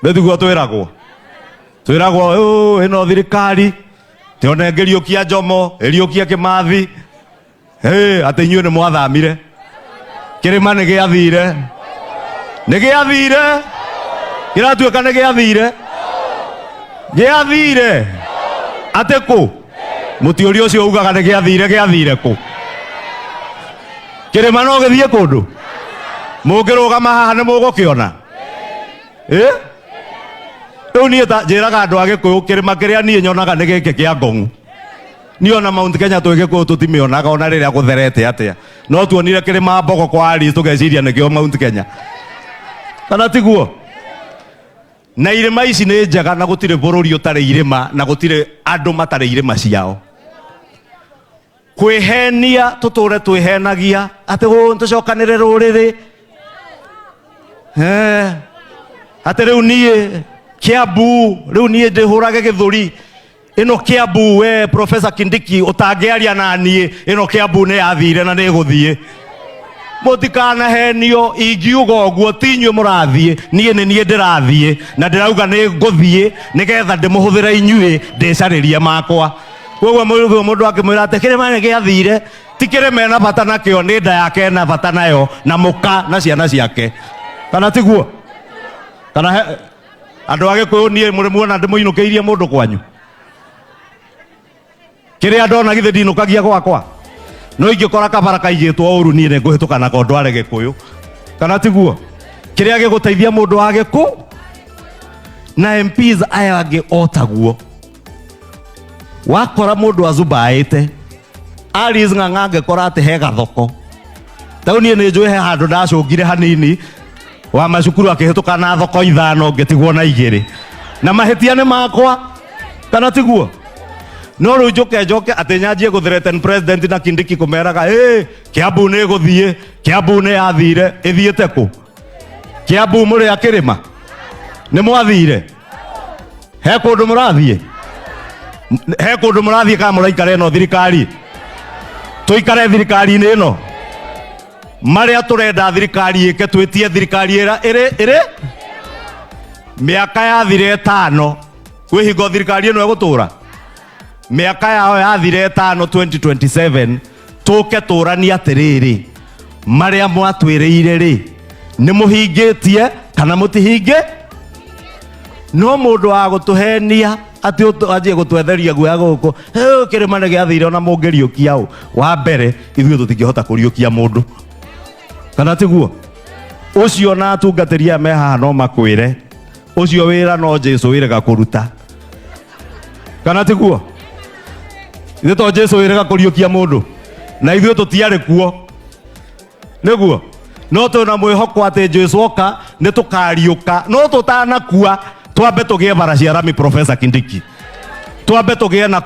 Nĩ tiguo twĩragwo twĩragwo, "Ũ, ĩno thirikari tiona ĩngĩriũkia Njomo, ĩriũkie Kĩmathi. Hey, atĩ inyuĩ nĩ mwathamire, kĩrĩma nĩ gĩathire, nĩ gĩathire, kĩratuĩka nĩ gĩathire, gĩathire atĩ kũ? Mũtiũri ũcio ugaga nĩ gĩathire, gĩathire kũ? Kĩrĩma no gĩthiĩ kũndũ? Mũngĩrũgama haha nĩ mũgũkĩona. Ĩ rĩu niĩ ta njĩraga andũ a Gĩkũyũ, kĩrĩma kĩrĩa niĩ nyonaga nĩ gĩkĩ kĩa Ngong'u. Niĩ ona Mount Kenya twĩ Gĩkũyũ tũtimĩonaga ona rĩrĩa gũtherete atĩa, no tuonire kĩrĩma Mbogo kwa Alice tũgeciria nĩkĩo Mount Kenya, kana tiguo? Na irĩma ici nĩ njega, na gũtirĩ bũrũri ũtarĩ irĩma, na gũtirĩ andũ matarĩ irĩma ciao. Kwĩhenia tũtũre twĩhenagia atĩ tũcokanĩre rũrĩrĩ. Eh, atĩ rĩu niĩ Kiambu, rĩu niĩ ndĩhũrage gĩthũri ĩno Kiambu. We Professor Kindiki ũtangĩaria na niĩ, ĩno Kiambu nĩ yathire na nĩ ĩgũthiĩ. Mũtikanahenio, ingiuga ũguo ti inyuĩ mũrathiĩ, niĩ nĩ niĩ ndĩrathiĩ, na ndĩrauga nĩ ngũthiĩ nĩgetha ndĩmũhũthĩre inyuĩ ndĩcarĩrie makwa. Koguo mũndũ mũndũ akĩmwĩra atĩ kĩrĩma nĩ gĩathire, ti kĩrĩma ena bata nakĩo, nĩ nda yake ena bata nayo, na mũka na ciana ciake, kana tiguo? Kana andũ a Gĩkũyũ, niĩ mũrĩ muona ndĩmũinũkĩirie mũndũ kwanyu? Kĩrĩa ndona githĩ ndinũkagia gwakwa? No ingĩkora kabara kaigĩtwo ũru, niĩ nĩ ngũhĩtũka nako ndware Gĩkũyũ, kana tiguo? Kĩrĩa gĩgũteithia mũndũ wa Gĩkũ na MPs aya angĩ o taguo. Wakora mũndũ azubaĩte Alice Ng'ang'a, angĩkora atĩ he gathoko tau, niĩ nĩ njũĩ he handũ ndacũngire hanini wa macukuru akĩhĩtũka na thoko 5, ngĩtigwo na 2, na mahĩtia nĩ makwa, kana tiguo? No rĩu njũke njoke atĩ nyanjie gũ-threaten president na Kindiki kũmeraga, "Ĩ Kiambu nĩ ĩgũthiĩ, Kiambu nĩ yathire." Ĩthiĩte kũ? Kiambu mũrĩ a kĩrĩma nĩ mwathire? He kũndũ mũrathiĩ? He kũndũ mũrathiĩ kana mũraikara ĩno thirikari? Tũikare thirikari-inĩ ĩno, marĩa tũrenda thirikari ĩke, twĩtie thirikari ĩra ĩrĩ ĩrĩ mĩaka yathire 5. Kwĩ hingo thirikari ĩno ĩgũtũra mĩaka yao yathire 5, 2027 tũke tũranie atĩrĩrĩ, marĩa mwatwĩrĩire rĩ, nĩ mũhingĩtie kana mũtihinge? No mũndũ wa gũtũhenia atĩ anjie gũtwetheria guoya gũkũ, "Hĩ, kĩrĩma nĩ gĩathire," ona mũngĩriũkia ũ, wa mbere ithuĩ tũtingĩhota kũriũkia mũndũ, kana tiguo? Ũcio na atungatĩri aya me haha no makwĩre, ũcio wĩra no Jesu wĩrega kũruta, kana tiguo? Ithuĩ to Jesu wĩrega kũriũkia mũndũ, na ithuĩ tũtiarĩ kuo nĩguo, no twĩna mwĩhoko atĩ Jesu oka nĩ tũkariũka. No tũtanakua twambe tũgĩe bara cia rami, Professor Kindiki, twambe tũgĩe na